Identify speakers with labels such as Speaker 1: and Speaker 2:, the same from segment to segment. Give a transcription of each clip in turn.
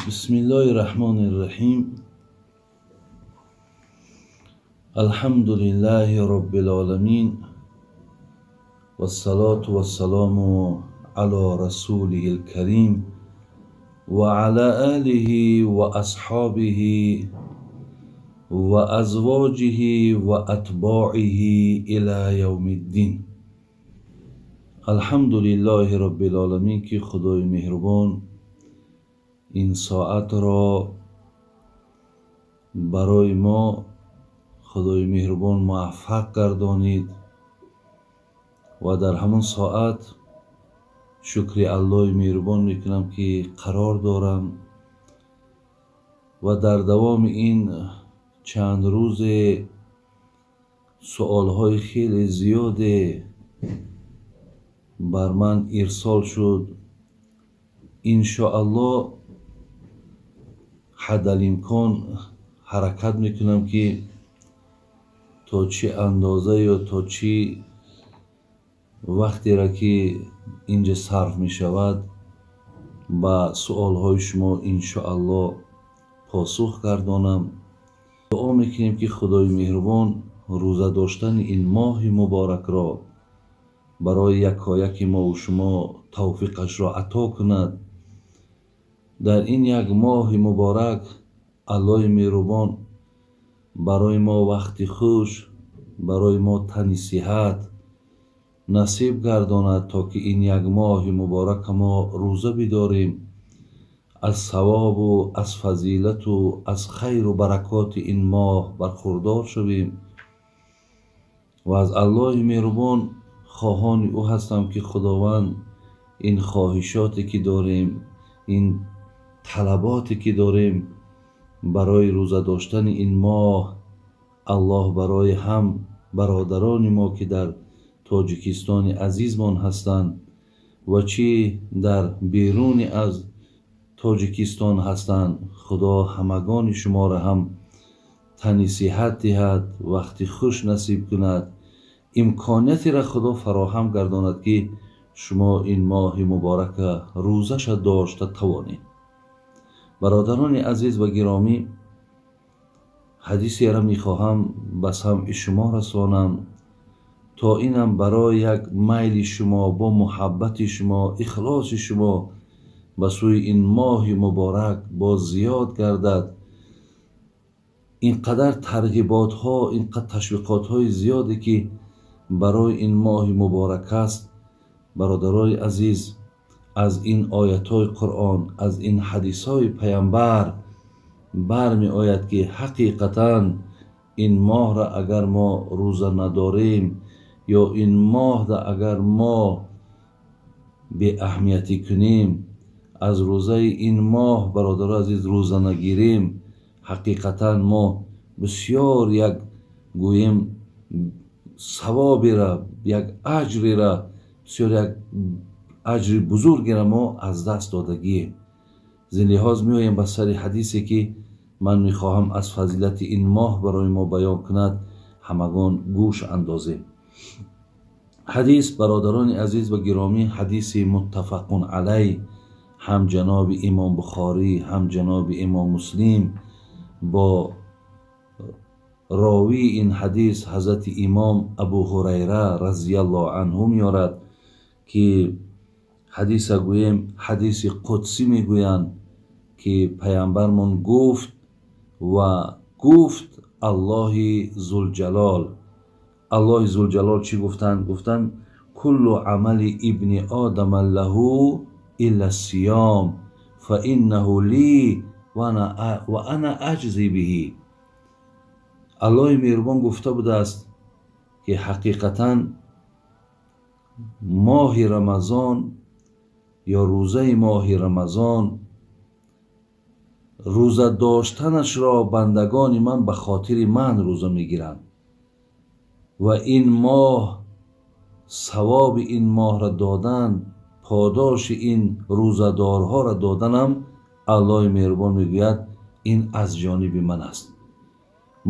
Speaker 1: Бисмиллоҳи раҳмони раҳим. Алҳамдулиллаҳи роббил оламин. Вассалоту вассалому ало расулиҳил карим ва ала олиҳи ва асҳобиҳи ва азвоҷиҳи ва атбоиҳи ила явмиддин. Алҳамдулиллоҳи роббил оламин, ки Худои меҳрубон ин соатро барои мо Худои меҳрубон муваффақ гардонид ва дар ҳамон соат шукри Аллоҳи меҳрубон мекунам, ки қарор дорам ва дар давоми ин чанд рӯзе суолҳои хеле зиёде бар ман ирсол шуд. Иншоаллоҳ ҳадалимкон ҳаракат мекунам, ки то чӣ андоза ё то чӣ вақтеро ки инҷа сарф мешавад, ба суолҳои шумо иншоаллоҳ посух гардонам. Дуо мекунем, ки Худои меҳрубон рӯза доштани ин моҳи муборакро барои якояки мову шумо тавфиқашро ато кунад. Дар ин як моҳи муборак Аллоҳи меҳрубон барои мо вақти хуш, барои мо тани сиҳат насиб гардонад, то ки ин як моҳи муборака мо рӯза бидорем, аз савобу аз фазилату аз хайру баракоти ин моҳ бархурдор шавем ва аз Аллоҳи меҳрубон хоҳони ӯ ҳастам, ки Худованд ин хоҳишоте ки дорем, ин талаботе ки дорем барои рӯза доштани ин моҳ, Аллоҳ барои ҳам бародарони мо, ки дар Тоҷикистони азизмон ҳастанд ва чӣ дар беруни аз Тоҷикистон ҳастанд, Худо ҳамагони шуморо ҳам тани сиҳат диҳад, вақти хуш насиб кунад, имкониятеро Худо фароҳам гардонад, ки шумо ин моҳи муборака рӯзаша дошта тавонед. Бародарони азиз ва гиромӣ, ҳадисеро мехоҳам ба самъи шумо расонам, то инам барои як майли шумо, бо муҳаббати шумо, ихлоси шумо ба сӯи ин моҳи муборак боз зиёд гардад. Ин қадар тарғиботҳо, ин қадар ташвиқотҳои зиёде ки барои ин моҳи муборак аст, бародарони азиз, аз ин оятҳои Қуръон, аз ин ҳадисҳои паямбар бармеояд, ки ҳақиқатан ин моҳро агар мо рӯза надорем ё ин моҳда агар мо беаҳамиятӣ кунем, аз рӯзаи ин моҳ, бародарони азиз, рӯза нагирем, ҳақиқатан мо бисёр як гӯем савобера, як аҷрера, бисёр як аҷри бузургеро мо аз даст додагием. Зин лиҳоз меоем ба сари ҳадисе, ки ман мехоҳам аз фазилати ин моҳ барои мо баён кунад, ҳамагон гӯш андозем. Ҳадис, бародарони азиз ва гиромӣ, ҳадиси муттафақун алайҳ, ҳам ҷаноби имом Бухорӣ, ҳам ҷаноби имом Муслим бо ровии ин ҳадис ҳазрати имом Абу Ҳурайра разияллоҳу анҳу меорад, ки ҳадиса гӯем ҳадиси қудсӣ мегӯянд, ки паямбармон гуфт ва гуфт Аллоҳи Зулҷалол. Аллоҳи Зулҷалол чӣ гуфтанд? Гуфтанд: куллу амали ибни одама лаҳу илла сиём фа иннаҳу ли ва ана аҷзи биҳи. Аллоҳи меҳрубон гуфта будааст, ки ҳақиқатан моҳи Рамазон ё рӯзаи моҳи Рамазон, рӯза доштанашро бандагони ман ба хотири ман рӯза мегиранд ва ин моҳ, савоби ин моҳро додан, подоши ин рӯзадорҳоро доданам, Аллоҳи меҳрубон мегӯяд, ин аз ҷониби ман аст.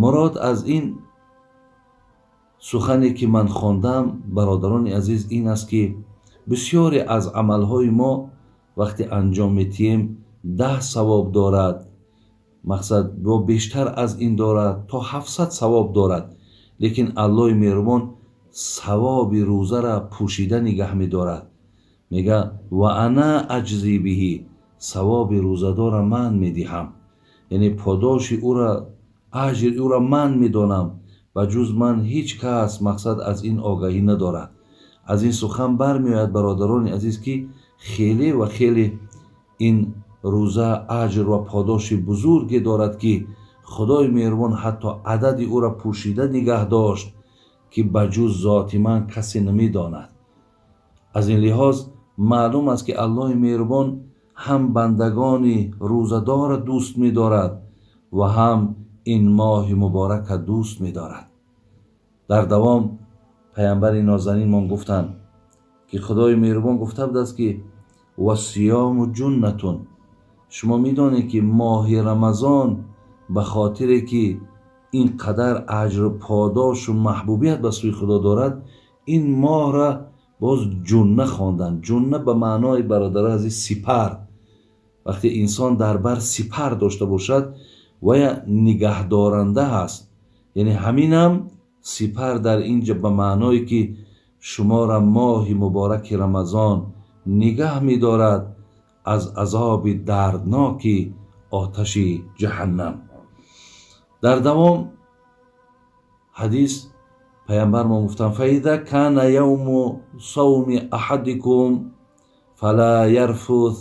Speaker 1: Мурод аз ин сухане ки ман хондам, бародарони азиз, ин аст, ки бисёре аз амалҳои мо вақте анҷом метиҳем, 10 савоб дорад, мақсад бо бештар аз ин дорад, то 700 савоб дорад. Лекин Аллоҳи меҳрубон савоби рӯзара пӯшида нигаҳ медорад. Мега ва ана аҷзи биҳи, савоби рӯзадора ман медиҳам, яъне подоши ӯра, аҷри ӯра ман медонам, ба ҷуз ман ҳеҷ кас мақсад аз ин огаҳӣ надорад. Аз ин сухан бармеояд, бародарони азиз, ки хеле ва хеле ин рӯза аҷр ва подоши бузурге дорад, ки Худои меҳрубон ҳатто адади ӯра пӯшида нигаҳ дошт, ки ба ҷуз зоти ман касе намедонад. Аз ин лиҳоз маълум аст, ки Аллоҳи меҳрубон ҳам бандагони рӯзадорро дӯст медорад ва ҳам ин моҳи муборакро дӯст медорад. Дар давом паямбари нозанинмон гуфтанд, ки Худои меҳрубон гуфта будааст, ки вассиёму ҷуннатун. Шумо медонед, ки моҳи Рамазон ба хотире ки ин қадар аҷру подошу маҳбубият ба сӯи Худо дорад, ин моҳра боз ҷунна хонданд. Ҷунна ба маънои, бародари азиз, сипар. Вақте инсон дар бар сипар дошта бошад, вая нигаҳдоранда ҳаст. Яъне ҳаминам сипар дар инҷа ба маъное ки шуморо моҳи мубораки Рамазон нигаҳ медорад аз азоби дардноки оташи ҷаҳаннам. Дар давом ҳадис паямбармон гуфтанд: фаиза кана явму савми аҳадикум фала ярфус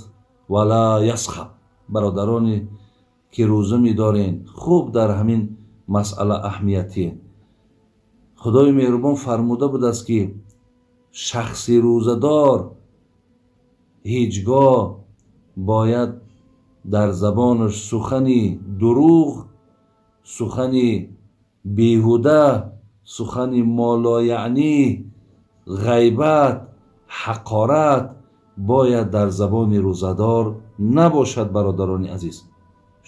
Speaker 1: вала ясхаб. Бародароне ки рӯза медорен, хуб дар ҳамин масъала аҳамиятие. Худои меҳрубон фармуда будааст, ки шахси рӯзадор ҳеҷ гоҳ бояд дар забонаш сухани дурӯғ, сухани беҳуда, сухани молояънӣ, ғайбат, ҳақорат бояд дар забони рӯзадор набошад. Бародарони азиз,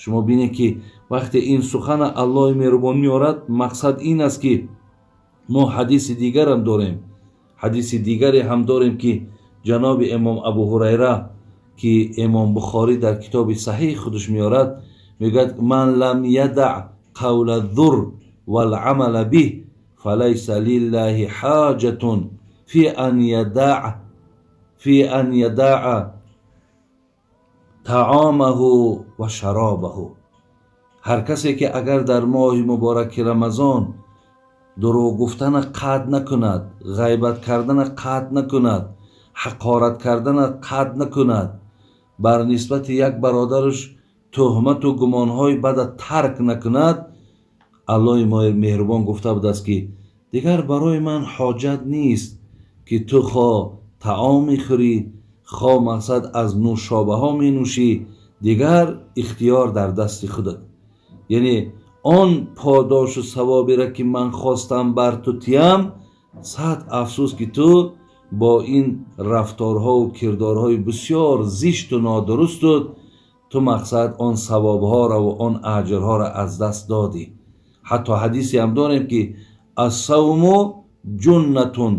Speaker 1: шумо бинед, ки вақте ин сухана Аллоҳи меҳрубон меорад, мақсад ин аст, ки мо ҳадиси дигарам дорем, ҳадиси дигаре ҳам дорем, ки ҷаноби имом Абу Ҳурайра, ки имом Бухорӣ дар китоби саҳиҳи худаш меорад, мегӯяд: ман лам ядаъ қавла зур валъамала биҳ фалайса лиллаҳи ҳоҷатун фи ан ядаъа таомаҳу ва шаробаҳу. Ҳар касе ки агар дар моҳи мубораки Рамазон дурӯғ гуфтана қатъ накунад, ғайбат кардана қатъ накунад, ҳақорат кардана қатъ накунад, бар нисбати як бародараш туҳмату гумонҳои бада тарк накунад, Аллоҳи меҳрубон гуфта будааст, ки дигар барои ман ҳоҷат нест, ки ту хо таом мехӯрӣ, хо мақсад аз нӯшобаҳо менӯшӣ, дигар ихтиёр дар дасти худат. Яъне он подошу савоберо, ки ман хостам бар ту тиям, сад афсӯс, ки ту бо ин рафторҳову кирдорҳои бисёр зишту нодурусту ту мақсад он савобҳоро ва он аҷрҳоро аз даст додӣ. Ҳатто ҳадисе ҳам дорем, ки ассавму ҷуннатун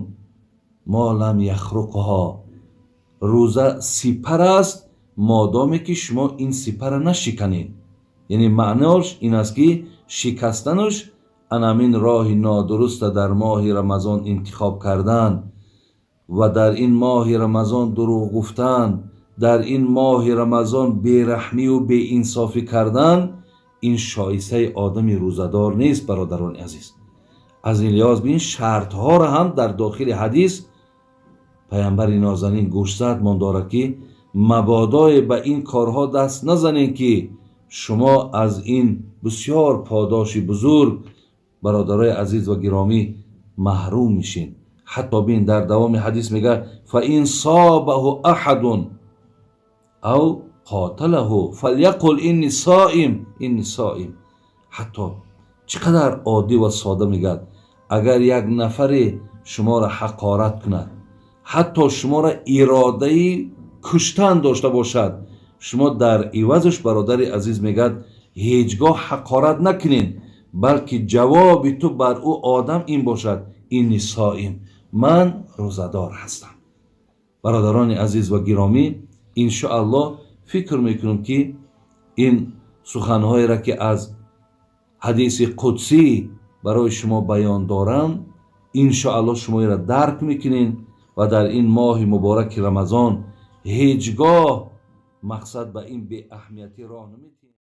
Speaker 1: мо лам яхруқҳо. Рӯза сипар аст, модоме ки шумо ин сипарро нашиканед. Яъне маънош ин аст, ки шикастанаш анамин роҳи нодуруста дар моҳи Рамазон интихоб кардан ва дар ин моҳи Рамазон дурӯғ гуфтан, дар ин моҳи Рамазон бераҳмию беинсофӣ кардан, ин шоистаи одами рӯзадор нест, бародарони азиз. Аз ин лиҳоз бин, шартҳоро ҳам дар дохили ҳадис паямбари нозанин гӯшзадмон дорад, ки мабодое ба ин корҳо даст назанед, ки шумо аз ин бисёр подоши бузург, бародарои азиз ва гиромӣ, маҳрум мешин. Ҳатто бин, дар давоми ҳадис мегӯяд: фа ин собаҳу аҳадун ав қоталаҳу фаляқул инни соим, инни соим. Ҳатто чӣ қадар оддӣ ва сода мегӯяд: агар як нафаре шуморо ҳақорат кунад, ҳатто шуморо иродаи куштан дошта бошад, шумо дар ивазаш, бародари азиз, мегӯяд, ҳеҷ гоҳ ҳақорат накунед, балки ҷавоби ту бар ӯ одам ин бошад: инни соим, ман рӯзадор ҳастам. Бародарони азиз ва гиромӣ, иншоаллоҳ Фикр мекунам, ки ин суханҳоеро, ки аз ҳадиси қудсӣ барои шумо баён дорам, иншоаллоҳ шумо инро дарк мекунед ва дар ин моҳи мубораки Рамазон ҳеҷ гоҳ мақсад ба ин беаҳамиятӣ роҳ намедиҳед.